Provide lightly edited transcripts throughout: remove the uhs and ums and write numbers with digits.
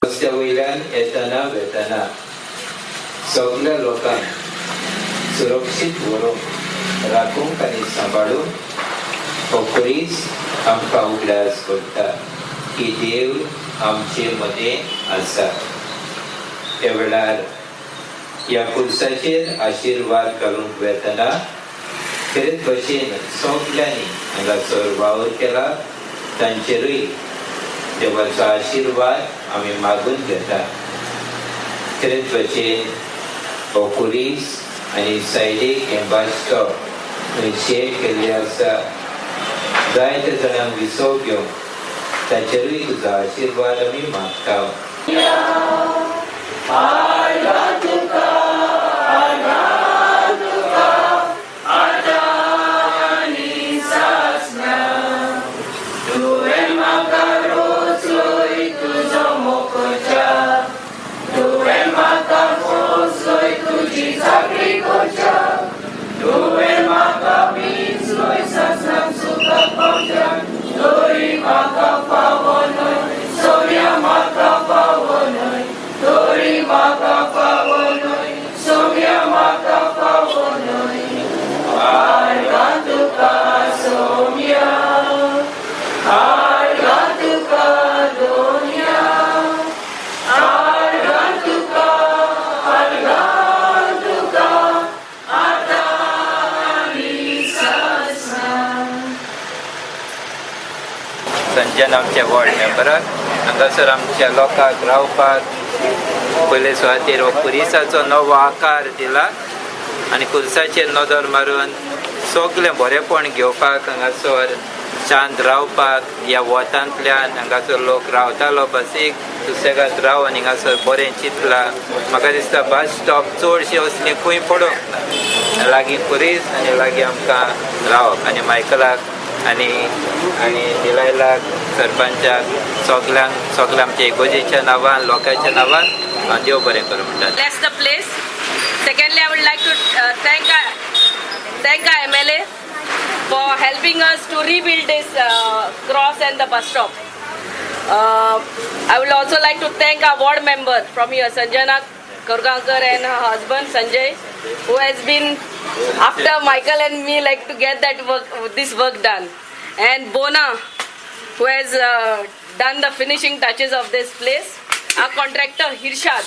रस्त्या वयल्यान येतना वेतना सगल्या लोकांक सुरक्षीत व्हरूंक, राखूंक आनी सांबाळूंक हो खुरीस आमकां उगडास करता की देव आमचे मदें आसा. त्या वेळार ह्या खुर्साचेर आशिर्वाद घालूंक वेतना तेच भशेन सगल्यांनी हांगासर वावर केला, तांचेरूय देवाचो आशिर्वाद आमी मागून घेता. तेच भशेन हो खुरीस आनी सायडीक हें बस स्टॉप थंय शेड केल्लें आसा, जायते जाणांक विसव घेवंक, ताचेरूय तुजो आशिर्वाद आमी मागता. तुवें म्हाका रोचलोय तुजो मोगोच्या, तुवें म्हाका पोसलोय तुजी चाकरी कोच्या, तुवें म्हाका पिंजलोय सासणाक सुखाक पावच्या, तरी म्हाका फावो न्हय सोम्या, म्हाका फावो न्हय, तरी म्हाका फावो न्हय सोम्या, म्हाका फावो न्हय. आर्गां तुका सोम्या, आर्गां तुका दोनया, आर्गां तुका, आर्गां तुका, आतां आनी सासणाक. संजन आमच्या वॉर्ड मेंबराक हांगासर आमच्या लोकांक रावपाक पयले सुवातेर हो खुरिसाचो नवो आकार दिला आनी खुर्साचेर नदर मारून सगळें बरेपण घेवपाक, हांगासर शांत रावपाक, ह्या वतांतल्यान हांगासर लोक रावतालो, बसीक सुसेगाद रावन हिंगासर बरें चिंतलां. म्हाका दिसता बस स्टॉप चडशें असलें खंय पडोंक ना. लागीं खुरीस आनी लागीं आमकां रावप आनी मायकलाक आनी डिलायलाक, सरपंचाक, सगल्यांक, सगल्या आमच्या इगोजेच्या नांवान, लोकांच्या नांवान हांव देव बरें करूं म्हणटा. Bless the place. Secondly, I would like to thank our MLA for helping us to rebuild this cross and the bus stop. I would also like to thank our ward member from here, Sanjana Korgankar, and her husband Sanjay, who has been after Michael and me, like, to get that work, this work done, and Bona, who has done the finishing touches of this place. Our contractor Hirshad,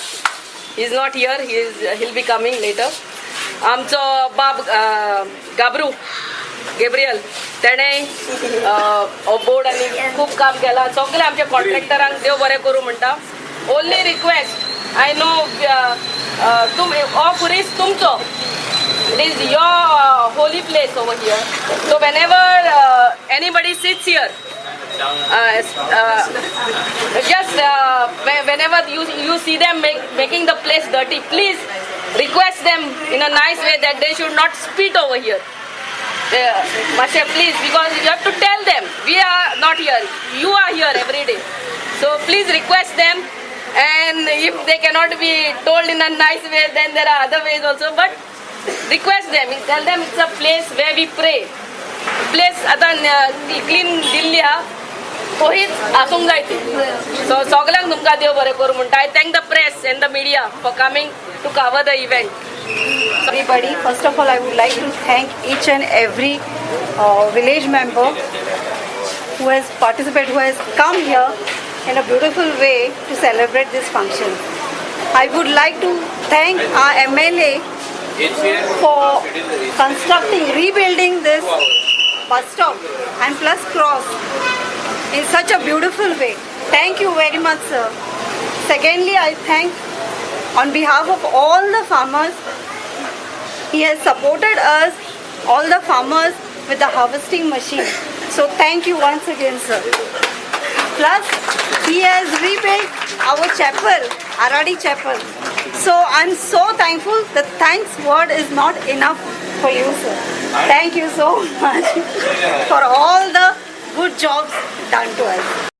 he is not here. He'll be coming later. आमचो बाब Gabru Gabriel, तेणें हो board आनी खूब काम केलां. सगळे आमच्या कॉन्ट्रॅक्टरांक देव बरें करूं म्हणटा. ओनली रिक्वेस्ट, I know तुम हो खुरीस तुमचो. It is your holy place over here. So whenever anybody sits here, just whenever you see them making the place dirty, please request them in a nice way that they should not spit over here. मातशें please, because you have to tell them we are not here, you are here every day. So please request them, and if they cannot be told in a nice way, then there are other ways also. But request them, tell them it's a place where we pray. Place आतां clean दिल्ली आहा, तोहीच आसूंक जाय ती. So सगल्यांक तुमकां देव बरें करूं म्हणटा. I thank the press and the media for coming to cover the event. Everybody. First of all, I would like to thank each and every village member who has participated, who has come here in a beautiful way to celebrate this function. I would like to thank our MLA for constructing, rebuilding this bus stop and plus cross in such a beautiful way. Thank you very much, sir. Secondly, I thank on behalf of all the farmers. He has supported us, all the farmers, with the harvesting machine. So thank you once again, sir. Plus, he has rebuilt our chapel, Aradi Chapel. So I'm so thankful. The thanks word is not enough for you, sir. Thank you so much for all the good jobs done to us.